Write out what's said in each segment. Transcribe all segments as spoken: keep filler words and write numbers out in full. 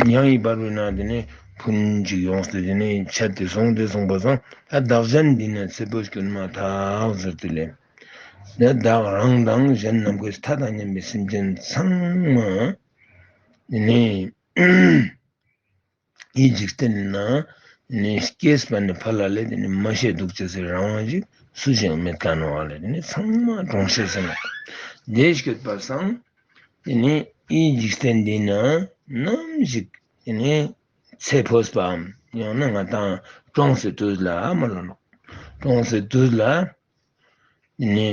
ཡང་ཡི་བར་བའི་ནང་དེ་ནས་ཕུན་ཅིག་ཡོངས་ཏེ་དེ་ནས་ཆད་དེ་སོང་སྟེ་སོང་པ་སང་ད་བདག་གཞན་འདི་ནི་ཚེ་འཕོས་གྱུར་མ་ཐག་ཟེར་དེ་ལས། ད་བདག་རང་དང་གཞན་ནམ་མཁའི་མཐའ་དང་མཉམ་པའི་སེམས་ཅན་ཚང་མ་དེ་ནས་ཡི་འཇིག་རྟེན་ན་ནི་སྐྱེས་པ་ནི་ཕ་ལ་ལས་དེ་ནི་མ་ཤེས་འདུག་ཅེས་སི་རང་དབང་ཞིག་སུ་ཞིག་མེད་ཀ་ནོ་བ་ལས་དེ་ནི་ཚང་མ་གྲོངས་ཤེས་ཟེར་ན། དེ་སྐྱོད་པ་སང་དེ་ནི་ཡི་འཇིག་རྟེན་འདི་ན་ནམ་ཞིག་དེ་ནི་ཚེ་འཕོས་པའམ་ཡང་ན་ང་དང་གྲོངས་སི་དུས་ལ་མ་ལོ་ནོ། གྲོངས་སི་དུས་ལ་དེ་ནི་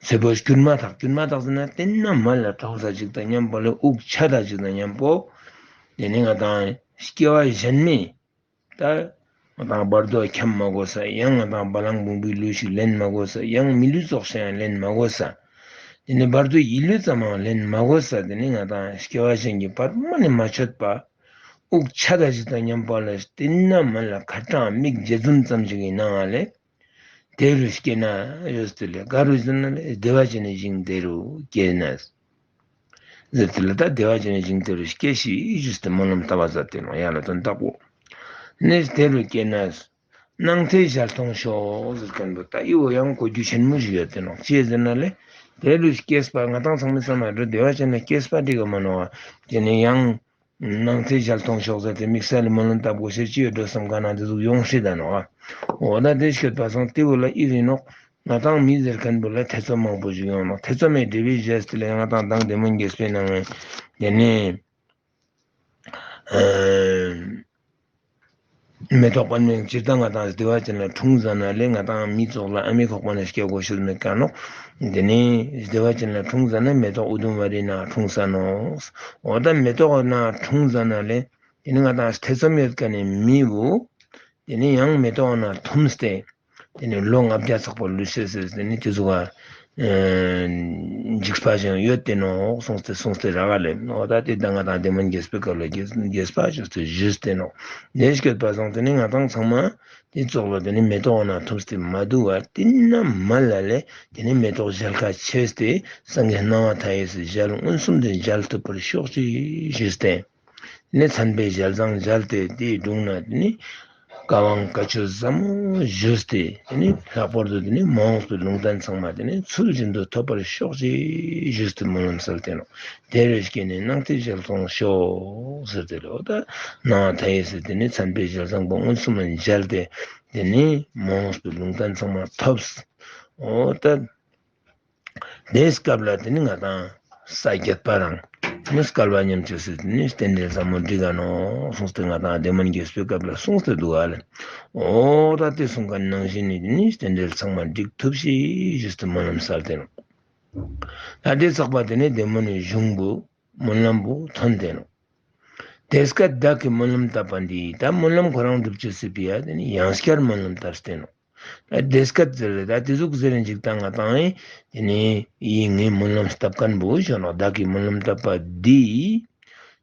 ཚེ་འཕོས་གྱུར་མ་ཐག་གྱུར་མ་ཐག་ཟེར་ན་དེ་ན་མ་ལ་གྲོངས་ས་ཅིག་དང་མཉམ་པོ་ལས་དབུགས་ཆད་ད་ཅིག་དང་མཉམ་པོ་དེ་ནི་ང་དང་སྐྱེ་བ་གཞན་མེད། ད་ང་དང་བར་དོ་འཁྱམས་མ་དགོས་ས། ཡང་ང་དང་བ་ལང་བུང་བུའི་ལུས་ཤིག་ལེན་མ་དགོས་ས། ཡང་མི་ལུས་ཙོགས་ཤིག་ཡང་ལེན་མ་དགོས་ས། དེ་ནི་བར་དོ་ཡིད་ལུས་ཙམ་ཡང་ལེན་མ་དགོས་ས། དེ་ནི་ང་དང་སྐྱེ་བ་གཞན་གྱི་བར་མ་ནི་མ་ཆོད་པ། དབུགས་ཆད་ད་ཅིག་དང་མཉམ་པ་ལ་དེ་ན་མ་ལ་ཁ་གྲངས་མིག་འབྱེད་འཛུམ་ཙམ་ཞིག་གི་ནང་ལས། དེ་རུ་སྐྱེས་ན་ཡོད་དེ་ལས་ག་རུ་ཟེར་ན་ལས་བདེ་བ་ཅན་ནི་ཞིང་དེ་རུ་སྐྱེས་ན། ཟེར་དེ་ལ་ད་བདེ་བ་ཅན་ནི་ཞིང་དེ་རུ་སྐྱེ་ཤིག་ཞུས་ཏེ་སྨོན་ལམ་བཏབ་པ་ཟེར་དེ་ནོ་ཡ་ལ་དོན་དག་པོ། ནས་དེ་རུ་སྐྱེས་ན། སྣང་མཐའི་ཞལ་མཐོང་ཤོག་ཟེར་མཁན་པོ་ད་ཨི་བོ་ཡང་གོ་རྒྱུ་ཆེན་མོ་ཞིག་ཡོད་དེ་ནོ་ཅི་ཟེར་ན་ལས། དེ་རུ་སྐྱེས་པ་ང་དང་ཚང་མའི་བསམ་པ་འགྲོ་བདེ་བ་ཅན་ལ་སྐྱེས་པ་འགྲིག་གི་མ་ནོ་བ། དེ་ནས་ཡང་། སྣང་མཐའི་ཞལ་མཐོང་ཤོག་ཟེར་ཏེ་དམིགས་བསལ་ལ་སྨོན་ལམ་བཏབ་དགོས་ཤེས་ཅི་ཡོད་འགྲོ་བསམ་ག་ན་དེ་ཟུག་ཡོང་སྲིད་ད་ནོ། འོ་ད་དེ་ཤོད་པ་སང་དེ་བོ་ལ་ཨི་རིན་ནོག་ང་དང་མི་ཟེར་མཁན་བོ་ལ་ཐེ་ཚོམ་མང་པོ་ཞིག་ཡོང་ནོག་ཐེ་ཚོམ་མེད་འབྲས་བུའི་རྗེས་དེ་ལ་ང་དང་མདང་བདེ་སྨོན་དགེ་བསྐོས་གནང་ངས་དེ་ནས། མེ་ཏོག་པདྨའི་སྤྱིར་བཏང་ང་དང་བདེ་བ་ཅན་ལ་འཁྲུངས་ཟ་ན་ལས་ང་དང་མི་ཚོགས་ལ་ཨ་མའི་ཁོག་པ་ནས་སྐྱེ་དགོས་ཤེས་མེད་ཀ་ནོ། དེ་ནས་བདེ་བ་ཅན་ལ་འཁྲུངས་ཟ་ན་མེ་ཏོག་ཨུ་དུམ་ཝ་རི་ན་འཁྲུངས་ས་ནོ། འོ་ད་མེ་ཏོག་ན་འཁྲུངས་ཟ་ན་ལས་དེ་ནི་ང་དང་ཐེ་ཚོམ་ཡོད་ཀ་ནས་མི་བོ། དེ་ནི་ཡང་མེ་ཏོག་ན་འཐུམས་ཏེ། དེ་ནི་ལོ་ལྔ་བརྒྱ་ཚག་པར་ལུས་ཤེས་ཟེར་དེ་ནི་དེ་ཚོ་ག་འཇིགས་པ་ཞིག་ཡོད་དེ་ནོ་གསུངས་ཏེ་གསུངས་ཏེ་ར་ག་ལས་ནོ་ད་དེ་ད་ང་དང་བདེ་སྨོན་དགེ་བསྐོས་སྐབས་ལ་དགེ་བསྐོས་པ་ཞུས་ཏེ་ཞུས་ཏེ་ནོ། ལས་སྐྱོད་པ་སོང་དེ་ནི་ང་དང་ཚང་མ་དེ་ཙོགས་ལ་དེ་ནི་མེ་ཏོག་ན་འཐུམས་ཏེ་མ་འདུག་བར་དེ་ན་མ་ལ་ལས་དེ་ནི་མེ་ཏོག་ཞལ་ཁ་ཕྱེས་ཏེ་སངས་རྒྱས་སྣང་བ་མཐའ་ཡས་སུ་ཞལ་མངོན་སུམ་དུ་མཇལ་ཐུབ་པར་ཤོག་ཅིག་ཞུས་ཏེ། ནི་མཚན་དཔེའི་ཞལ་བཟང་མཇལ་ཏེ་དེའི་དྲུང་ན་དེ་ནི་བཀའ་དབང་བཀའ་ཆོས་ཟབ་མོ་ཞུས་ཏེ་དེ་ནི་ལྷག་པར་དུ་དེ་ནི་མ་འོངས་པའི་ལུང་བསྟན་ཚང་མ་དེ་ནི་ཚུལ་བཞིན་དུ་ཐོབ་པར་ཤོག་ཅེས་ཞུས་ཏེ་སྨོན་ལམ་གསལ་ཏེ་ནོ། དེ་རུ་སྐྱེས་ནས་སྣང་མཐའི་ཞལ་མཐོང་ཤོག་ཟེར་ཏེ་ལོ་ད་སྣང་བ་མཐའ་ཡས་སུ་དེ་ནི་མཚན་དཔེའི་ཞལ་བཟང་པོ་མངོན་སུམ་མཇལ་ཏེ་དེ་ནི་མ་འོངས་པའི་ལུང་བསྟན་ཚང་མ་ཐོབ། འོ་ད། དེའི་སྐབས་ལ་དེ་ནི་ང་དང་ས་བརྒྱད་པ་རང་ནི་སྐལ་བ་མཉམ་སྤྱོད་ཟེར་དེ་ནི་རྟེན་འབྲེལ་ཟབ་མོ་འགྲིག་ག་ནོ་གསུངས་ཏེ་ང་དང་བདེ་སྨོན་དགེ་བསྐོས་སྐབས་ལ་གསུངས་ཏེ་འདུག་ག་ལ། འོ་ད་དེ་གསུངས་མཁན་ནང་བཞིན་ནི་དེ་ནི་རྟེན་འབྲེལ་ཚང་མ་འགྲིག་ཐུབ་ཤིག་ཞུས་ཏེ་སྨོན་ལམ་གསལ་ཏེ་ནོ། ད་དེ་ཚགས་པ་དེ་ནི་བདེ་སྨོན་གཞུང་པོ་སྨོན་ལམ་པོ་ཐོན་ཏེ་ནོ། དེ་སྐད་བདག་གིས་སྨོན་ལམ་བཏབ་པ་འདི་ད་སྨོན་ལམ་ཁོ་རང་སྒྲུབ་བྱེད་སྲིད་པའི་ཡ་དེ་ནི་ཡང་བསྐྱར་སྨོན་ལམ་བཏབ་སྟེ་ནོ། ད་དེ་སྐད་ཟེར་རེད་ད་དེ་ཟུག་ཟེར་རིན་ཅིག་ད་ང་དང་ཨེ། དེ་ནི་ཡིན་ངའི་སྨོན་ལམ་བཏབ་མཁན་པོ་ཞོ་ནོ་བདག་གིས་སྨོན་ལམ་བཏབ་པ་འདི།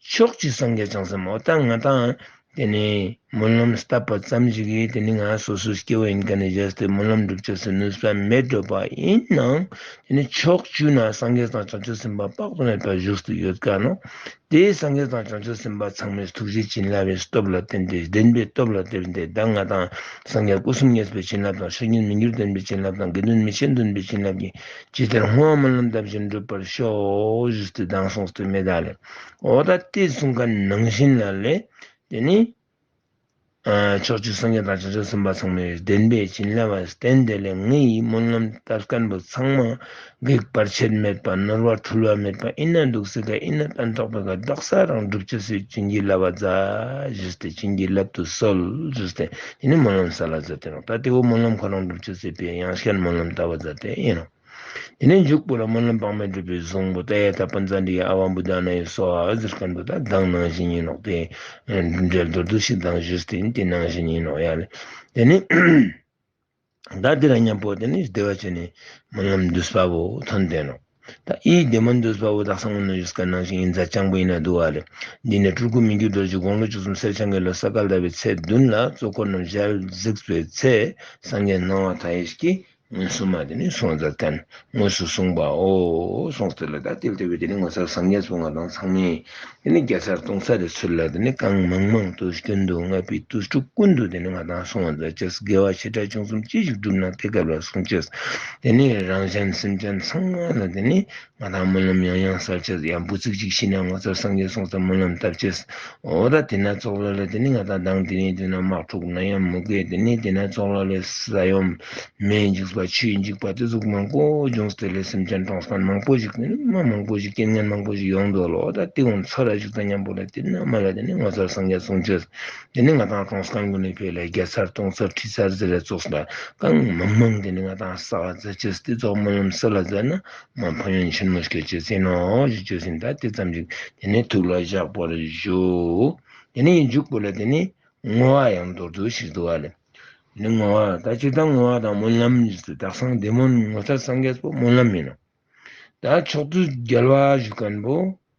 ཕྱོགས་བཅུའི་སངས་རྒྱས་བྱང་སེམས་མོ་ད་ང་དང་དེ་ནི་སྨོན་ལམ་བཏབ་པ་ཙམ་ཞིག་གིས་དེ་ནི་ང་སོ་སོའི་སྐྱེ་བོ་ཡིན་མཁན་ནི་བཞག་སྟེ་སྨོན་ལམ་སྒྲུབ་བྱེད་སུ་ནུས་པ་མེད་འགྲོ་བ་ཡིན་ནའང་དེ་ནི་ཕྱོགས་བཅུ་ན་སངས་རྒྱས་དང་བྱང་ཆུབ་སེམས་དཔའ་དཔག་ཏུ་མེད་པ་བཞུགས་སུ་ཡོད་ཀ་ནོ། དེའི་སངས་རྒྱས་དང་བྱང་ཆུབ་སེམས་དཔའ་ཚང་མས་ཐུགས་རྗེ་བྱིན་རླབས་པའི་སྟོབས་ལ་བརྟེན་ཏེ་བདེན་པའི་སྟོབས་ལ་བརྟེན་ཏེ་ད་ང་དང་སངས་རྒྱས་སྐུ་གསུམ་མྱེས་པའི་བྱིན་རླབས་དང་ཆོས་ཉིད་མི་འགྱུར་ལྡན་པའི་བྱིན་རླབས་དང་དགེ་འདུན་མི་ཕྱེད་འདུན་པའི་བྱིན་རླབས་ཀྱིས་ཇི་ལྟར་བསྔོ་བ་སྨོན་ལམ་བཏབ་བཞིན་འགྲུབ་པར་ཤོག་ཞུས་ཏེ་དང་གསུངས་ཏེ་མེད་ད་ལེ། འོ་ད་དེ་གསུང་མཁན་ནང་བཞིན་ལ་ལས་དེ་ནི། ཕྱོགས་བཅུའི་སངས་རྒྱས་དང་བྱང་ཆུབ་སེམས་དཔའ་ཚང་མས་བདེན་པའི་བྱིན་རླབས་པ་བསྟན་ཏེ་ལས་ངེད་ཡི་སྨོན་ལམ་བཏབ་མཁན་པོ་ཚང་མ་གེགས་བར་ཆད་མེད་པ་ནོར་བ་འཁྲུལ་བ་མེད་པ་ཨིན་ན་འདུག་སེ་ག་ཨིན་ན་ཕན་ཐོགས་པའི་ག་དག་ས་རང་སྒྲུབ་ཅེས་སི་བྱིན་གྱིས་བརླབས་པ་མཛད་ཞུས་ཏེ་བྱིན་གྱིས་བརླབ་ཏུ་གསོལ་ཞུས་ཏེ་དེ་ནི་སྨོན་ལམ་སལ་མཛད་དེ་ནོ། ད་དེ་བོ་སྨོན་ལམ་ཁོ་རང་སྒྲུབ་ཅེས་སི་པའི་ཡང་ཞིག་སྨོན་ལམ་བཏབ་པ་མཛད་དེ་ཨིན་ནོ། དེ་ནས་མཇུག་པོ་ལ་སྨོན་ལམ་དཔག་མེད་སྒྲུབ་པའི་གཟུངས་པོ་ཏདྱ་ཐཱ་པཉྩ་ནིའི་ཨ་ཝ་བུདྡྷ་ནཱ་ཡེ་སྭཱ་ཧཱ་ཟེར་མཁན་པོ་ད་གདངས་ནང་བཞིན་ཡིན་ནོག་དེ། འགྲེལ་མདོར་བསྡུས་ཤིག་དང་ཞུས་ཏེ་དེ་ནང་བཞིན་ཡིན་ནོག་ཡ་ལེ། དེ་ནི། ད་དེ་ལ་མཉམ་པོ་དེ་ནི་བདེ་བ་ཅན་ནི་སྨོན་ལམ་བསྡུས་པ་བོ་ཐོན་ཏེ་ནོག་ད་ཨི་བདེ་སྨོན་བསྡུས་པ་བོ་དག་ས་སྔོན་ནས་ཞུས་ཀ་ནང་བཞིན་ཡིན་ཙང་རྐྱང་པོ་ཡིན་ན་འདུག་བ་ལེ། འདི་ནི་སྤྲུལ་སྐུ་མི་འགྱུར་རྡོ་རྗེ་དགུང་ལོ་བཅུ་གསུམ་སེར་སྦྱངས་ཀྱི་ལོ་ས་ག་ཟླ་བའི་ཚེས་བདུན་ལ་གཙོ་འཁོར་རྣམས་ཞལ་གཟིགས་པའི་ཚེ་སངས་རྒྱས་སྣང་བ་མཐའ་ཡས་ཀྱིས་མངོན་སུམ་མ་དེ་ནི་གསུངས་མཛད་མཁན་མངོན་སུམ་གསུངས་པའོ་གསུངས་ཏེ་ལ་ད་དེ་ལྟ་བུའི་དེ་ནི་ངོ་མཚར་སངས་རྒྱས་པོ་ང་དང་ཚང་མས་ དེ་ནི་བརྒྱ་ཚར་སྟོང་ཚར་རེ་ཚུར་ལ་དེ་ནི་གང་མང་མང་དུ་སྐྱོན་དུ་ལྔ་པའི་དུས་དྲུག་ཀུན་ཏུ་དེ་ནི་ང་དང་སོང་བ་མཛད་ཅེས། དགེ་བ་ཆེ་ཕྲ་ཆུང་གསུམ་ཅི་ཞིག་བསྒྲུབས་ན་དེ་སྐལ་བ་སོང་ཅེས། དེ་ནི་རང་གཞན་སེམས་ཅན་ཚང་མ་ལ་དེ་ནི་ང་དང་སྨོན་ལམ་ཡང་ཡང་བསལ་ཅེས། ཡང་བུ་ཚིག་ཅིག་ཤི་ན་ངོ་མཚར་སངས་རྒྱས་སོང་ཙང་སྨོན་ལམ་བཏབ་ཅེས། འོ་ད་དེ་ན་ཙོགས་ལ་ལ་དེ་ནི་ང་དང་མདང་དེ་རིང་དེ་ན་དམག་འཁྲུག་ན་ཡང་མུ་གེ་དེ་ནི་དེ་ན་ཙོགས་ལ་ལ་ས་ཡོམ། མེས་འཇིགས་པ་ཆུས་འཇིགས་པ་དེ་ཟུག་མང་པོ་བྱུང་སྟེ་ལས་སེམས་ཅན་གྲོངས་མཁན་མང་པོ་ཞིག་ནི་མ་མང་པོ་ཞིག་རྐྱེན་ངན་མང་པོ་ཞིག་ཡོང་འདུག་ལོ། ད་དེ་ངོ་ཚོ་ར་ཞིག་དང་མཉམ་པོ་ལ་དེ་ན་མ་ལ་དེ་ནི་ངོ་ཚར་སངས་རྒྱས་གསུང་ཆོས། དེ་ནི་ང་དང་གྲོངས་མཁན་ཀུན་ནི་ཕེ་ལ་བརྒྱ་ཚར་སྟོང་ཚར་ཁྲི་ཚར་ཟེར་ར་ཙོགས་ལ་གང་མང་མང་དེ་ནི་ང་དང་བསགས་མཛད་ཅེས། དེ་ཙོགས་སྨོན་ལམ་སུ་ལ་མཛད་ན་མ་ཕན་ཡོན་ཆེན་མོ་སྐྱེ་ཅེས་ཡིན་ནོ་ཞེས་བརྗོད་ཟིན། ད་དེ་ཙམ་ཞིག་དེ་ནི་ཐུགས་ལ་བཞག་པར་ཞུ། དེ་ནི་མཇུག་པོ་ལ་དེ་ནི་བསྔོ་བ་ཡང་མདོར་བསྡུས་ཤིག་འདུག་བ་ལས། ནི་བསྔོ་བ་ད་སྤྱིར་བཏང་བསྔོ་བ་དང་སྨོན་ལམ་ཟེར་དེ་དག་སང་བདེ་སྨོན་ངོ་མཚར་སངས་རྒྱས་པོ་སྨོན་ལམ་ཡིན་ནོ། ད་མཆོག་ཏུ་རྒྱལ་བ་ཞུ་མཁན་པོ་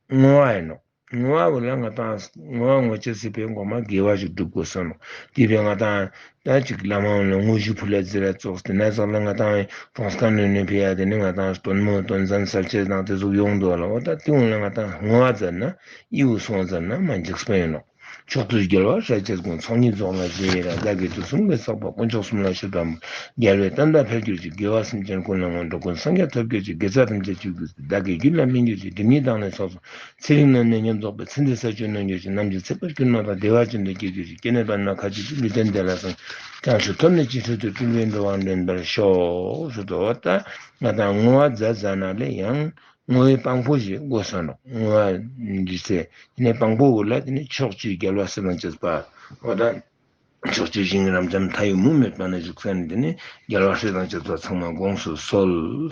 བསྔོ་བ་ཡིན་ནོ། བསྔོ་བ་བོ་ལ་ང་དང་བསྔོ་བ་བསྔོ་ཅེས་སི་ཕི་འ་མགོ་མ་དགེ་བ་ཞིག་སྒྲུབ་དགོས་སོ་ནོ། དེ་ཕི་འ་ང་དང་ད་ཅིག་བླ་མ་ལ་དངོས་གཞི་ཕུལ་ལ་ཟེར་ལ་ཙོགས་དེ་ན་ཙོགས་ལ་ང་དང་གྲོངས་མཁན་ནོ་ནི་ཕི་འ་དེ་ནི་ང་དང་སྟོན་མོ་སྟོན་ཟན་སལ་ཅེས་དང་དེ་ཟུག་ཡོང་འདུག་ལ། འོ་ད་དེ་འོང་ལ་ང་དང་བསྔོ་བ་མཛད་ན་ཨི་བོ་སོང་མཛད་ན་མ་འཇིགས་པ་ཡིན་ནོ། མཆོག་ཏུ་རྒྱལ་བ་སྲས་བཅས་དགོངས། ཚོགས་གཉིས་རྫོགས་ལ་ཞེས་རང་། བདག་གིས་དུས་གསུམ་གྱི་བསགས་པ་དཀོན་མཆོག་གསུམ་ལ་མཆོད་པ་འབུལ། རྒྱལ་བའི་བསྟན་པ་འཕེལ་གྱུར་ཅིག། དགེ་བ་སེམས་ཅན་ཀུན་ལ་བསྔོ། འགྲོ་ཀུན་སངས་རྒྱས་ཐོབ་གྱུར་ཅིག། དགེ་རྩ་ཐམས་ཅད་གཅིག་ཏུ་བདག་གི་རྒྱུད་ལ་སྨིན་གྱུར་ཅིག། སྒྲིབ་གཉིས་དག་ནི་ཚོགས་གསུམ། ཚེ་རིང་ནད་མེད་ཉམས་རྫོགས་པའི། ཚེ་འདིར་ས་བཅུ་གནས་གྱུར་ཅིག། ནམ་ཞིག་ཚེ་དཔག་བསྐུལ་མ་དང་། བདེ་བ་ཅན་དུ་སྐྱེ་གྱུར་ཅིག། སྐྱེ་གནས་པདྨ་ཁ་ཅིག་ཏུ། ལུས་རྟེན་བདེ་ལ་སོགས། བྱང་ཆུབ་ཐོབ་ནས་ཅི་འཕྲལ་དུ། སྤྲུལ་པའི་འགྲོ་བ་འདྲེན་པར་ཤོག་ཟེར་དོ། ད་ང་དང་བསྔོ་བ་མཛད་ཟ་ན་ལས་ཡང་བསྔོ་བའི་དཔང་པོ་ཞིག་དགོས་སོ་ནོ། བསྔོ་བ་འདི་ཚེ་དེ་ནས་དཔང་པོ་བོ་ལ་དེ་ནས་ཕྱོགས་བཅུའི་རྒྱལ་བ་སྲིད་པ་བཅས་པ། འོ་ད་ཕྱོགས་བཅུའི་ཞིང་རབ་འབྱམས་མཐའ་ཡས་མུ་མེད་པ་ན་བཞུགས་ས་ནས་དེ་ནས་རྒྱལ་བ་སྲིད་པ་བཅས་པ་ཚང་མ་དགོངས་སུ་གསོལ།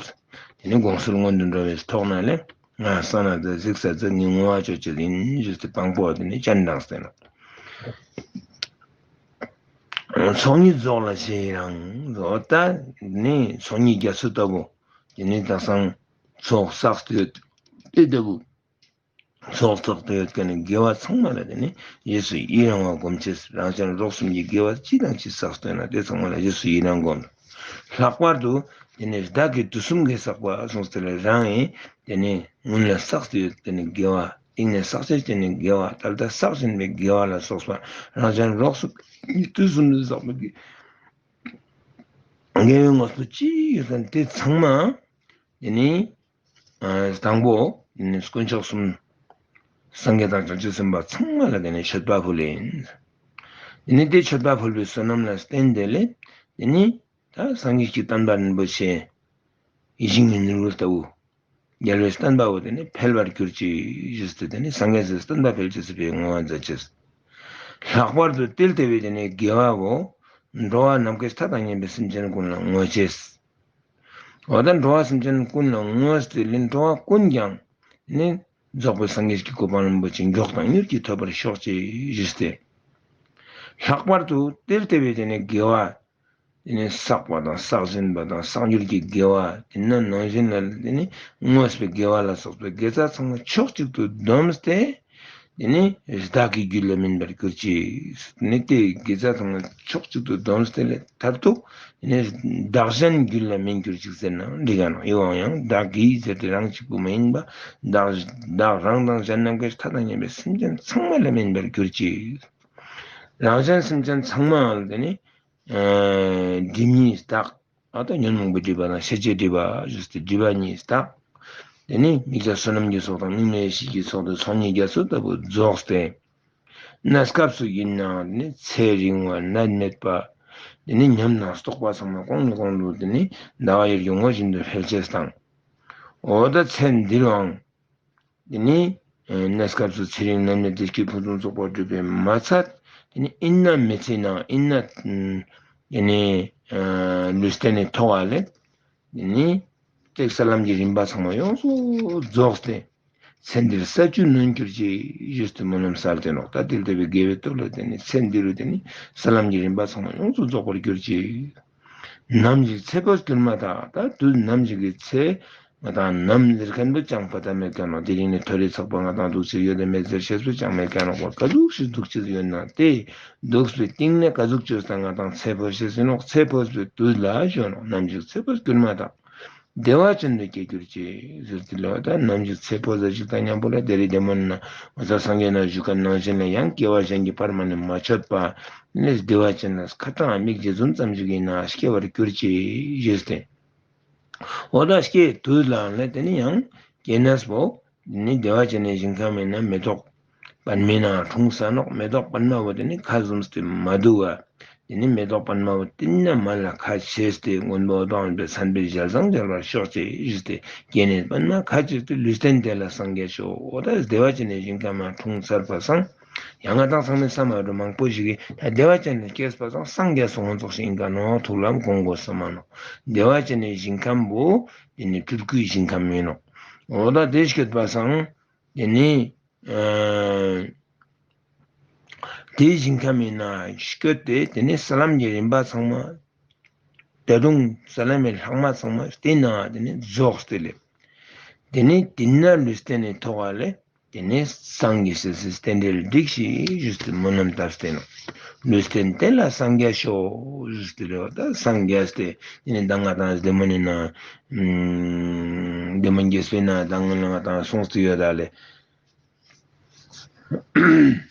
དེ་ནས་དགོངས་གསོལ་སྔོན་དུ་འགྲོ་བའི་ཐོག་ན་ལས་ང་ས་ན་ད་གཟིགས་ས་ཚེ་ངའི་བསྔོ་བ་ཅོ་ཅེས་ཡིན་ཞུས་ཏེ་དཔང་པོ་དེ་ནས་སྤྱན་དྲངས་ཟེར་ནོ། ཚོགས་གཉིས་རྫོགས་ལ་ཞེས་རང་། འོ་ད་ནི་ཚོགས་གཉིས་རྒྱ་མཚོ་ལྟ་བུ་དེ་ནི་དེང་སང་ཚོགས་བསགས་ཏེ་ཡོད། དེ་ལྟ་བུ་ཚོགས་བསགས་ཏེ་ཡོད་མཁན་ནི་དགེ་བ་ཚང་མ་ལ་དེ་ནི་རྗེས་སུ་ཡི་རང་བ་སྒོམ་ཅེས། རང་གཞན་རོགས་གསུམ་གྱི་དགེ་བ་ཅི་དང་ཅི་བསགས་ཏེ་ཡོད་ན་དེ་ཚང་མ་ལ་རྗེས་སུ་ཡི་རང་སྒོམ། ལྷག་པར་དུ་དེ་ནི་བདག་གིས་དུས་གསུམ་གྱི་བསགས་པ་གསུངས་ཏེ་ལས་རང་ཡིན་དེ་ནི་སྔོན་ལ་བསགས་ཏེ་ཡོད་དེ་ནི་དགེ་བ། སྟེང་ནས་བསགས་ཏེ་དེ་ནི་དགེ་བ། ད་ལྟ་བསགས་བཞིན་པའི་དགེ་བ་ལ་སོགས་པ། རང་གཞན་རོགས་གསུམ་གྱི་དུས་གསུམ་དུ་བསགས་པའི་དགེ་དགེ་བའི་དངོས་པོ་ཅི་ཡོད་ཀྱང་དེ་ཚང་མ་དེ་ནི་ཨ་དང་པོ་དེ་ནི་དཀོན་མཆོག་གསུམ་སངས་རྒྱས་དང་བྱང་ཆུབ་སེམས་དཔའ་ཚང་མ་ལ་དེ་ནི་མཆོད་པ་ཕུལ་ཡིན། དེ་ནི་དེ་མཆོད་པ་ཕུལ་བའི་བསོད་ནམས་ལ་བརྟེན་ཏེ་ལས་དེ་ནི་ད་སངས་རྒྱས་ཀྱི་བསྟན་པ་རིན་པོ་ཆེ་ཡིད་བཞིན་གྱི་ནོར་བུ་ལྟ་བུ། རྒྱལ་བའི་བསྟན་པ་བོ་དེ་ནི་འཕེལ་བར་གྱུར་ཅིག་ཞུས་ཏེ་དེ་ནི་སངས་རྒྱས་སི་བསྟན་པ་འཕེལ་ཅེས་སི་ཕི་འ་བསྔོ་བ་མཛད་ཅེས། ལྷག་པར་དུ་དེ་ལྟ་བུའི་དེ་ནི་དགེ་བ་བོ་འགྲོ་བ་ནམ་མཁའི་མཐའ་དང་མཉམ་པའི་སེམས་ཅན་ཀུན་ལ་བསྔོ་ཅེས། འོ་ད་འགྲོ་བ་སེམས་ཅན་ཀུན་ལ་བསྔོས་ཏེ་ལས་འགྲོ་བ་ཀུན་ཀྱང་ནི་རྫོགས་པའི་སངས་རྒྱས་ཀྱི་གོ་འཕང་རིན་པོ་ཆེ་མགྱོགས་དང་མྱུར་གྱིས་ཐོབ་པར་ཤོག་ཅེས་ཞུས་ཏེ། ལྷག་པར་དུ་དེ་ལྟ་བུའི་དེ་ནི་དགེ་བ། དེ་ནི་བསགས་པ་དང་བསགས་བཞིན་པ་དང་བསགས་འགྱུར་གྱི་དགེ་བ། དེ་ནི་ནང་བཞིན་ལ་དེ་ནི་བསྔོས་པའི་དགེ་བ་ལ་སོགས་པའི་དགེ་རྩ་ཚང་མ་ཕྱོགས་གཅིག་ཏུ་བསྡོམས་ཏེ། དེ་ནི་བདག་གི་རྒྱུད་ལ་སྨིན་པར་གྱུར་ཅིག། དེ་ནི་དེ་དགེ་རྩ་ཚང་མ་ཕྱོགས་གཅིག་ཏུ་བསྡོམས་ཏེ་ལས་མཐར་ཐུག་དེ་ནི་བདག་གཞན་རྒྱུད་ལ་སྨིན་གྱུར་ཅིག་ཟེར་ན་འགྲིག་ག་ནོ། ཡིད་འོང་ཡང་བདག་གི་ཟེར་ཏེ་རང་གཅིག་པུ་མ་ཡིན་པ་བདག་བདག་རང་དང་གཞན་ནམ་མཁའི་མཐའ་དང་མཉམ་པའི་སེམས་ཅན་ཚང་མ་ལ་སྨིན་པར་གྱུར་ཅིག། རང་གཞན་སེམས་ཅན་ཚང་མ་ལ་དེ་ནི། སྒྲིབ་གཉིས་དག། ཨ་ད་ཉོན་མོངས་པའི་སྒྲིབ་པ་དང་ཤེས་བྱའི་སྒྲིབ་པ་ཞུས་ཏེ་སྒྲིབ་པ་གཉིས་དག། དེ་ནི་དམིགས་བྱ་བསོད་ནམས་ཀྱི་ཚོགས་དང་དམིགས་མེད་ཡེ་ཤེས་ཀྱི་ཚོགས་དེ་ཚོགས་གཉིས་རྒྱ་མཚོ་ལྟ་བུ་རྫོགས་ཏེ། གནས་སྐབས་སུ་ཡིན་ནའང་དེ་ནི་ཚེ་རིང་བ་ནད་མེད་པ། དེ་ནི་ཉམས་དང་རྟོགས་པ་ཚང་མ་གོང་ནས་གོང་དུ་དེ་ནི་ཟླ་བ་ཡར་གྱི་ངོ་བཞིན་དུ་འཕེལ་ཅེས་དང་། འོ་ད་ཚེ་འདིར་འང་། དེ་ནི་གནས་སྐབས་སུ་ཚེ་རིང་ནད་མེད་བདེ་སྐྱིད་ཕུན་སུམ་ཚོགས་པར་སྒྲུབ་པའི་མ་ཚད། དེ་ནི་ཨིན་ན་མི་ཚེ་ནང་ཨིན་ན། དེ་ནི་ལུས་རྟེན་ནི་ཐོག་ལས། དེ་ནི་ཏེག་ས་ལམ་གྱི་རིམ་པ་ཚང་མ་ཡོངས་སུ་རྫོགས་ཏེ། ཚེ་འདིར་ས་བཅུ་ནོན་གྱུར་ཅིག་ཞུས་ཏེ་སྨོན་ལམ་གསལ་ཏེ་ནོག། ད་དེ་ལྟ་བུའི་དགེ་བའི་སྟོབས་ལ་བརྟེན་ནས་ཚེ་འདི་རུ་དེ་ནི་ས་ལམ་གྱི་རིམ་པ་ཚང་མ་ཡོངས་སུ་རྫོགས་པར་གྱུར་ཅིག། ནམ་ཞིག་ཚེ་འཕོས་གྱུར་མ་ཐག། ད་དུས་ནམ་ཞིག་གི་ཚེ། ང་དང་ནམ་ཟེར་མཁན་པོ་ཅང་པ་ད་མེད་མཁན་ནོ། དེ་རིང་ནས་ཐོ་རེ་ཚགས་པ་ང་དང་འདུག་ཕྱིར་ཡོད་དེ་མེད་ཟེར་ཤེས་པོ་ཅང་མེད་མཁན་ནོ། ག་ཟུག་ཞིག་འདུག་ཕྱིར་ཡོད་ན་དེ་འདུག་པའི་སྟེང་ནས་ག་ཟུག་བཅོས་དང་ང་དང་ཚེ་འཕོས་ཤེས་ཟིན་ནོག། ཚེ་འཕོས་པའི་དུས་ལ་ཞོན་ནོག། ནམ་ཞིག་ཚེ་འཕོས་གྱུར་མ་ཐག། བདེ་བ་ཅན་དུ་སྐྱེ་གྱུར་ཅིག་ཟེར་ཏེ་ལོ། ད་ནམ་ཞིག་ཚེ་འཕོས་ས་ཞིག་དང་མཉམ་པོ་ལ་དེ་རིང་བདེ་སྨོན་ན་འོད་གསལ་སངས་རྒྱས་ན་བཞུགས་མཁན་ནང་བཞིན་ལ་ཡང་སྐྱེ་བ་གཞན་གྱིས་བར་མ་ནི་མ་ཆོད་པ་ནི་བདེ་བ་ཅན་ལ་ཁ་གྲངས་མིག་རྗེས་ཟུམ་ཙམ་ཞིག་ཡིན་ན་སྐྱེ་བར་གྱུར་ཅིག་ཞེས་ཏེ། འོ་ད་སྐྱེ་དུས་ལ་ནི་དེ་ནི་ཡང་སྐྱེ་གནས་པོ་ནི་བདེ་བ་ཅན་ནི་ཞིང་ཁམས་ཡིན་ན་མེ་ཏོག་པདྨའི་ནང་འཁྲུངས་ས་ནོག། མེ་ཏོག་པདྨ་བོ་དེ་ནི་ཁ་ཟུམ་སྟེ་མ་འདུག་བ། དེ་ནི་མེ་ཏོག་པདྨ་བོ་དེ་ནི་མ་ལ་ཁ་ཕྱེས་ཏེ་མགོན་པོ་འོད་དཔག་མེད་པའི་མཚན་དཔེས་ཞལ་བཟང་མཇལ་བར་ཤོག་ཅེས་ཞུས་ཏེ། སྐྱེ་གནས་པདྨ་ཁ་ཕྱེས་ཏེ་ལུས་རྟེན་དེ་ལ་སངས་རྒྱས་ཤོག། འོ་ད་བདེ་བ་ཅན་ནི་ཞིང་ཁམས་ལ་འཁྲུངས་ཚར་བ་སང་། ཡང་ང་དང་ཚང་མས་བསམ་པ་འདྲ་མང་པོ་ཞིག་གིས་ད་བདེ་བ་ཅན་ལ་སྐྱེས་པ་སང་སངས་རྒྱས་སོང་ཙོགས་ཤིག་ཡིན་ག་ནོ། ཐུགས་ལམ་གོང་གོ་སོ་མ་ནོ། བདེ་བ་ཅན་ནི་ཞིང་ཁམས་པོ་དེ་ནི་སྤྲུལ་སྐུའི་ཞིང་ཁམས་ཡིན་ནོ། འོ་ད་དེ་སྐྱེས་པ་སང་དེ་ནི། ཨ། དེའི་ཞིང་ཁམས་ཡིན་ན་སྐྱོད་དེ། དེ་ནི་ས་ལམ་གྱི་རིམ་པ་ཚང་མ། ད་དུང་ས་ལམ་གྱི་ལྷག་མ་ཚང་མ་བསྟན་ན་དེ་ནི་རྫོགས་ཏེ་ལེ། དེ་ནི་དེ་ན་ལུས་རྟེན་ནི་ཐོག་ལ་ལེ། དེ་ནི་སངས་རྒྱས་སི་སི་རྟེན་འབྲེལ་འགྲིག་ཤིག་ཞུས་ཏེ་སྨོན་ལམ་བཏབ་སྟེ་ནོ། ལུས་རྟེན་དེ་ལ་སངས་རྒྱས་ཤོག་ཞུས་ཏེ་ལེ། ད་སངས་རྒྱས་ཏེ་དེ་ནི་ད་ང་དང་བདེ་སྨོན་ཡིན་ན། ཨ། བདེ་སྨོན་རྒྱས་པས་ན་ད་ང་ལ་ང་དང་གསུངས་ཏེ་ཡོད་ད་ལེ། ཨ།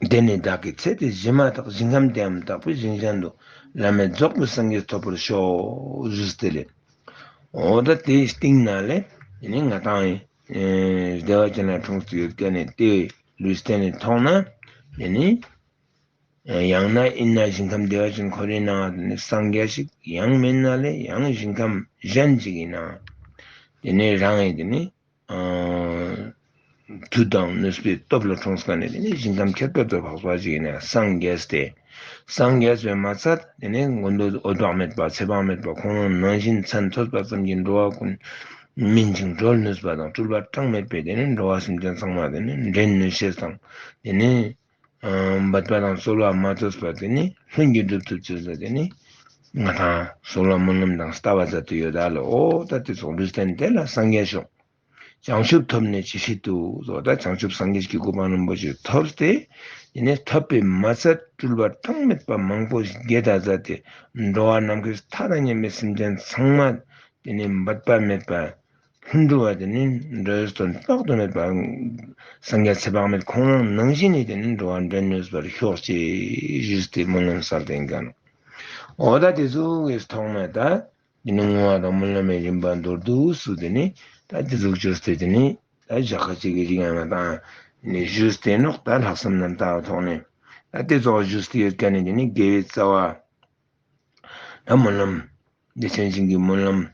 དེ་ནི་བདག་གི་ཚེ་འདི་ཞིག་མ་ཐག་ཞིང་ཁམས་དེའམ་དག་པའི་ཞིང་གཞན་དུ་བླ་མེད་རྫོགས་པའི་སངས་རྒྱས་ཐོབ་པར་ཤོག་ཞུས་ཏེ་ལེ། འོ་ད་དེའི་སྟེང་ན་ལེ། དེ་ནི་ང་དང་ཨེ་བདེ་བ་ཅན་ལ་འཁྲུངས་ཏེ་ཡོད་མཁན་ནི་དེ་ལུས་རྟེན་ནི་ཐོག་ན་དེ་ནི། ཡང་ན་ཡིན་ན་ཞིང་ཁམས་བདེ་བ་ཅན་ཁོ་རའི་ནང་དུ་ནི་སངས་རྒྱས་ཤིག། ཡང་མིན་ན་ལས་ཡང་ཞིང་ཁམས་གཞན་ཅིག་ཡིན་ན། དེ་ནི་རང་ཡིན་དེ་ནི། ཨ། མཐུ་དང་ནུས་པའི་སྟོབས་ལ་འཁྲུངས་ཀ་ནས་དེ་ནི་ཞིང་ཁམས་ཁྱད་པར་དུ་འཕགས་པ་ཅིག་ཡིན་ན་སངས་རྒྱས་ཏེ། སངས་རྒྱས་པས་མ་ཚད་དེ་ནི་མགོན་པོ་འོད་དཔག་མེད་པ་ཚེ་དཔག་མེད་པ་ཁོང་རང་ནང་བཞིན་མཚན་ཐོས་པ་ཙམ་གྱིས་འགྲོ་བ་ཀུན་སྨིན་ཅིང་སྒྲོལ་ནུས་པ་དང་སྤྲུལ་པ་གྲངས་མེད་པས་དེ་ནི་འགྲོ་བ་སེམས་ཅན་ཚང་མ་དེ་ནི་འདྲེན་ནུས་ཤེས་དང་དེ་ནི། འབད་པ་དང་གསོལ་བ་མ་ཐོབ་པ་དེ་ནི་ལྷུན་གྱིས་གྲུབ་ཐུབ་ཅེས་ཟེར་དེ་ནི་ང་དང་གསོལ་བ་སྨོན་ལམ་དང་ལྟ་བ་མཛད་དུ་ཡོད་ད་ལོ། འོ་ད་དེ་ཚོགས་ལུས་རྟེན་དེ་ལ་སངས་རྒྱས་ཤོག། བྱང་ཆུབ་ཐོབ་ནས་ཇི་སྲིད་དུ་སོགས་ད་བྱང་ཆུབ་སངས་རྒྱས་ཀྱི་གོ་འཕང་རིན་པོ་ཆེ་ཐོབ་སྟེ། དེ་ནས་ཐོབ་པས་མ་ཚད་སྤྲུལ་པ་གྲངས་མེད་པ་མང་པོ་ཞིག་བརྒྱད་དང་མཛད་དེ་འགྲོ་བ་ནམ་མཁའི་མཐའ་དང་མཉམ་པའི་སེམས་ཅན་ཚང་མ་དེ་ནས་འབད་པ་མེད་པ། ལྷུན་གྲུབ་པ་དེ་ནི་འགྲོ་བའི་དོན་དཔག་ཏུ་མེད་པ། སངས་རྒྱས་ཚེ་དཔག་མེད་ཁོང་རང་ནང་བཞིན་ནི་དེ་ནི་འགྲོ་བ་འདྲེན་ནུས་པར་ཤོག་ཅེས་ཞུས་ཏེ་སྨོན་ལམ་གསལ་བསྟན་གནང་། འོ་ད་དེ་ཚོ་གི་ཐོག་ནས་ད་དེ་ནི་བསྔོ་བ་དང་སྨོན་ལམ་གྱི་རིམ་པ་མདོར་བསྡུས་སུ་དེ་ནི་ད་དེ་ཚོ་བཅོས་ཏེ་དེ་ནི་ད་ཞག་ཁ་ཅིག་གི་རིང་ང་དང་དེ་ནི་ཞུས་ཏེ་ནོག། ད་ལྷག་བསམ་རྣམ་དག་ཐོག་ནས་ད་དེ་ཚོ་ཞུས་ཏེ་ཡོད་མཁན་ནི་དེ་ནི་དགེ་བའི་རྩ་བ། ད་སྨོན་ལམ། བདེ་ཆེན་ཞིང་གི་སྨོན་ལམ།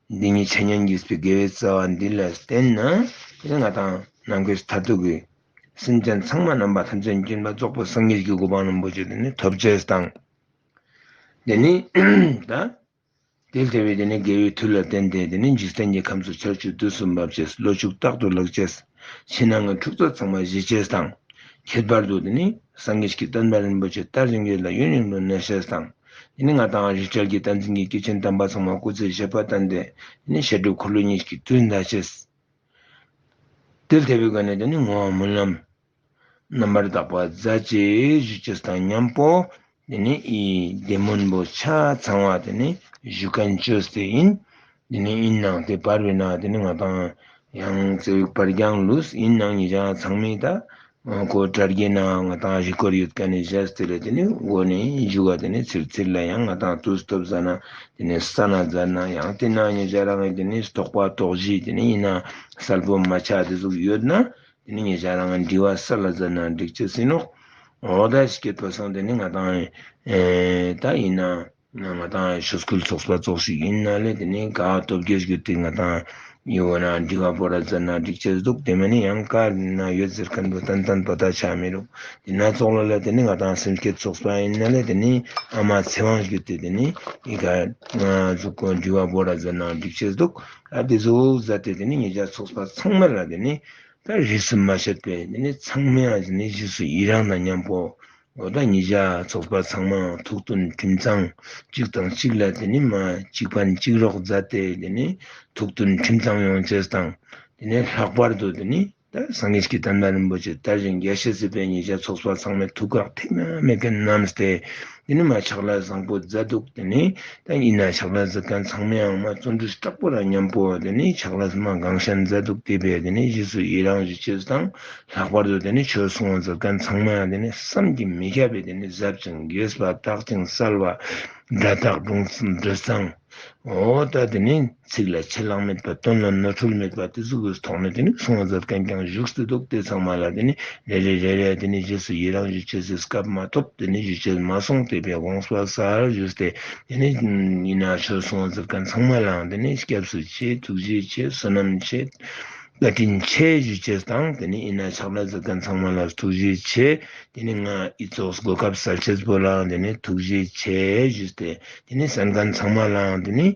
འདི་ཉིད་འཆད་ཉན་གྱིས་པའི་དགེ་བའི་རྩ་བ་འདི་ལ་བརྟེན་ན། དེ་ནི་ང་དང་ནམ་མཁའི་མཐར་ཐུག་གི་སེམས་ཅན་ཚང་མ་རྣམ་པ་ཐམས་ཅད་མཁྱེན་པ་རྫོགས་པའི་སངས་རྒྱས་ཀྱི་གོ་འཕང་རིན་པོ་ཆེ་དེ་ནི་ཐོབ་ཅེས་དང་། དེ་ནི་ད། དེ་ལྟ་བུའི་དེ་ནི་དགེ་བའི་མཐུ་ལ་བརྟེན་ཏེ་དེ་ནི་འཇིག་རྟེན་གྱི་ཁམས་སུ་ཆར་ཆུ་དུས་སུ་འབབ་ཅེས། ལོ་ཕྱུགས་རྟག་ཏུ་ལེགས་ཅེས། ཕྱི་ནང་གི་འཁྲུག་རྩོད་ཚང་མ་ཞི་ཅེས་དང་། ཁྱད་པར་དུ་དེ་ནི་སངས་རྒྱས་ཀྱི་བསྟན་པ་རིན་པོ་ཆེ་དར་ཞིང་རྒྱས་ལ་ཡུན་རིང་དུ་གནས་ཤེས་དང་། དེ་ནི་ང་དང་རི་བྲག་གི་བསྟན་འཛིན་གྱི་སྐྱེས་ཆེན་དམ་པ་ཚང་མ་སྐུ་ཚེ་ཞབས་པད་བརྟན་ཏེ་དེ་ནི་བཤད་སྒྲུབ་འཁོར་ལོ་གཉིས་ཀྱི་དུས་འདའ་ཅེས། དེ་ལྟ་བུའི་སྒོ་ནས་དེ་ནི་བསྔོ་བ་སྨོན་ལམ། རྣམ་པར་དག་པ་མཛད་ཅེས་ཞུ་ཅེས་དང་མཉམ་པོ། དེ་ནི་ཨི་བདེ་སྨོན་པོ་ཆ་ཚང་བ་དེ་ནི་ཞུ་མཁན་བཅོས་ཏེ་ཡིན། དེ་ནི་ཡིན་ནའང་དེ་བར་བའི་ནང་དེ་ནི་ང་དང་ཡང་རྩེ་བའི་བར་རྐྱང་ལུས་ཡིན་ནའང་ཉེ་ཆར་ཚང་མས་ད་ཁོ་དྲ་རྒྱའི་ནང་ང་དང་རི་སྐོར་ཡོད་མཁན་ནི་བཞག་སྟེ་ལ་དེ་ནི་འགོ་ནས་ཞུ་བ་དེ་ནི་ཚིར་ཚིར་ལ་ཡང་ང་དང་དུས་སྟོབས་ཟ་ན་དེ་ནི་ས་ན་ཟ་ན་ཡང་དེ་ན་ཉེ་ཆར་རང་གི་དེ་ནི་རྟོགས་པ་རྟོགས་གཞི་དེ་ནི་ཡིན་ན་གསལ་པོ་མ་ཆགས་དེ་ཟུག་ཡོད་ན། དེ་ནི་ཉེ་ཆར་རང་དྲི་བ་ས་ལ་མཛད་ན་འགྲིག་ཅེས་ཡིན་ནོ། འོ་ད་ཞིག་སྐྱེས་པ་སང་དེ་ནི་ང་དང་ཨེ་ད་ཡིན་ན་ང་དང་ཆོས་སྐུལ་ཚོགས་པ་ཚོགས་ཤིག་ཡིན་ན་ལས་དེ་ནི་ག་སྟོབས་རྒྱས་བརྒྱུད་དེ་ང་དང་ཡོད་ན་དྲི་བ་བོ་ར་མཛད་ན་འགྲིག་ཅེས་འདུག། དེ་མིན་ན་ཡང་ག་ན་ཡོད་ཟེར་མཁན་པོ་ཏན་ཏན་པོ་ད་ཆ་མི་རུང་། དེ་ན་ཚོགས་ལ་ལ་དེ་ནི་ང་དང་སེམས་བསྐྱེད་ཚོགས་པ་ཡིན་ན་ལས་དེ་ནི་ཨ་མ་ཚེ་དབང་བརྒྱུད་དེ་དེ་ནི་ཡི་ག་ང་ཟུག་གོ་དྲི་བ་བོ་ར་མཛད་ན་འགྲིག་ཅེས་འདུག། ཨ་དེ་ཚོ་མཛད་དེ་དེ་ནི་ཉེ་ཆར་ཚོགས་པ་ཚང་མ་ལ་དེ་ནི། ད་རིས་སུ་མ་ཆད་པའི་དེ་ནི་ཚང་མས་ཨ་ནི་རྗེས་སུ་ཡི་རང་དང་མཉམ་པོ། འོ་ད་ཉེ་ཆར་ཚོགས་པ་ཚང་མ་ཐུགས་མཐུན་ཁྲིམས་གཙང་གཅིག་དང་གཅིག་ལ་དེ་ནི་མ་གཅིག་ཕན་གཅིག་རོགས་མཛད་དེ་དེ་ནི་ཐུགས་མཐུན་ཁྲིམས་གཙང་ཡོང་ཅེས་དང་། དེ་ནི་ལྷག་པར་དུ་དེ་ནི་ད་སངས་རྒྱས་ཀྱི་བསྟན་པ་རིན་པོ་ཆེ་དར་ཞིང་རྒྱས་ཤེས་སྲིད་པའི་ཉེ་ཆར་ཚོགས་པ་ཚང་མས་ཐུགས་ཁག་ཐེག་དམན་མེད་མཁན་རྣམས་ཏེ། དེ་ནི་མ་ཕྱག་ལས་བཟང་པོ་མཛད་འདུག་དེ་ནི་ད་ཡིན་ན་ཕྱག་ལས་མཛད་མཁན་ཚང་མ་ཡང་མ་བརྩོན་འགྲུས་དྲག་པོ་ར་མཉམ་པོ་དེ་ནི་ཕྱག་ལས་མ་གང་ཤར་མཛད་འདུག་དེ་བས་དེ་ནི་རྗེས་སུ་ཡི་རང་ཞུ་ཆེད་དང་། ལྷག་པར་དུ་དེ་ནི་ཆོས་གསུང་བ་མཛད་མཁན་ཚང་མ་ཡང་དེ་ནི་བསམ་གྱིས་མི་ཁྱབ་པའི་དེ་ནི་ཟབ་ཅིང་རྒྱས་པ་དག་ཅིང་གསལ་བ་སྒྲ་དག་སྒྲུང་འབྲི་སྟངས། འོ་ད་དེ་ནི་ཚིག་ལ་ཆད་ལྷག་མེད་པ། དོན་ལ་ནོར་འཁྲུལ་མེད་པ། དེ་ཚོ་གི་ཐོག་ནས་དེ་ནི་གསུང་བ་མཛད་མཁན་ཀྱང་བཞུགས་སུ་འདུག་དེ་ཚང་མ་ལ་དེ་ནི་རེ་རེ་རེ་རེ་དེ་ནི་རྗེས་སུ་ཡི་རང་ཞུ་ཆེད་ཟེར་སྐབས་མ་ཐོབ། དེ་ནི་ཞུ་ཆེད་མ་སོང་སྟེ་པའི་དགོངས་པ་གསལ་ཞུས་ཏེ། དེ་ནི་ཡིན་ན་ཆོས་གསུང་བ་མཛད་མཁན་ཚང་མ་ལའང་དེ་ནི་སྐྱབས་སུ་མཆི། ཐུགས་རྗེ་ཆེ། བསོད་ནམས་ཆེ། བཀའ་དྲིན་ཆེ་ཞུ་ཆེད་དང་། དེ་ནི་ཡིན་ན་ཕྱག་ལས་མཛད་མཁན་ཚང་མ་ལ་ཐུགས་རྗེ་ཆེ། དེ་ནི་ང་ཨི་ཙོགས་གོ་སྐབས་གསར་ཆེད་པོ་ལའང་དེ་ནི་ཐུགས་རྗེ་ཆེ་ཞུས་ཏེ། དེ་ནི་གསན་མཁན་ཚང་མ་ལའང་དེ་ནི་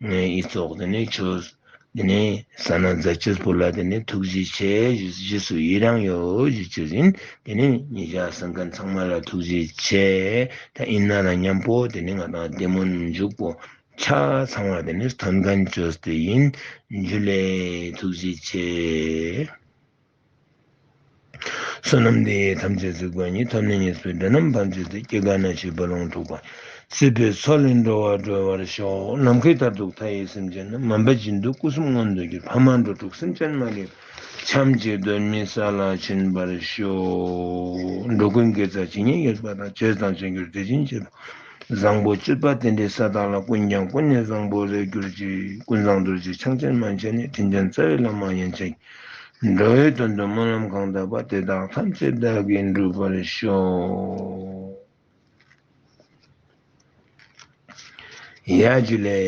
ངའི་ཨི་ཙོགས་དེ་ནི་ཆོས་དེ་ནི་ས་ན་མཛད་ཆེད་པོ་ལ་དེ་ནི་ཐུགས་རྗེ་ཆེ་ཞུ། རྗེས་སུ་ཡི་རང་ཡོད་ཞུ་ཆེད་ཡིན། དེ་ནི་ཉེ་ཞག་གསན་མཁན་ཚང་མ་ལ་ཐུགས་རྗེ་ཆེ། ད་ཡིན་ན་ལ་མཉམ་པོ་དེ་ནི་ང་དང་བདེ་སྨོན་འཇུག་པོ་ཆ་ཚང་བ་དེ་ནི་ཐོན་མཁན་བཅོས་ཏེ་ཡིན། འཇུ་ལེ། ཐུགས་རྗེ་ཆེ། བསོད་ནམས་འདི་ཡིས་ཐམས་ཅད་གཟིགས་པ་ཉིད། ཐོབ་ནས་ཉེས་པའི་དགྲ་རྣམས་ཕམ་བྱས་ཏེ། སྐྱེ་རྒ་ན་འཆིའི་རྦ་ཀློང་འཁྲུགས་པ། སྲིད་པའི་མཚོ་ལས་འགྲོ་བ་སྒྲོལ་བར་ཤོག། ནམ་མཁའི་མཐར་ཐུག་མཐའ་ཡས་སེམས་ཅན་རྣམས། མ་འབད་བཞིན་དུ་སྐུ་གསུམ་མངོན་དུ་གྱུར། ཕ་མ་འགྲོ་དྲུག་སེམས་ཅན་མ་ལུས་པ། ཐམས་ཅད་གདོད་མའི་ས་ལ་ཕྱིན་པར་ཤོག། འགྲོ་ཀུན་དགེ་རྩ་ཇི་སྙེད་ཡོད་པ་དང་། བྱས་དང་བྱེད་འགྱུར་དེ་བཞིན་བྱེད་པ། བཟང་པོ་སྤྱོད་པ་དེ་འདྲའི་ས་དག་ལ། ཀུན་ཀྱང་ཀུན་ནས་བཟང་པོར་རེག་གྱུར་ཅིག། ཀུན་བཟང་རྡོ་རྗེ་འཆང་ཆེན་མན་ཆད་ནས། དྲིན་ཅན་རྩ་བའི་བླ་མ་ཡན་ཆད་ཀྱིས། འགྲོ་བའི་དོན་དུ་སྨོན་ལམ་གང་བཏབ་པ། དེ་དག་ཐམས་ཅད་བདག་གིས་འགྲུབ་པར་ཤོག། ཡ་ཇུ་ལེ།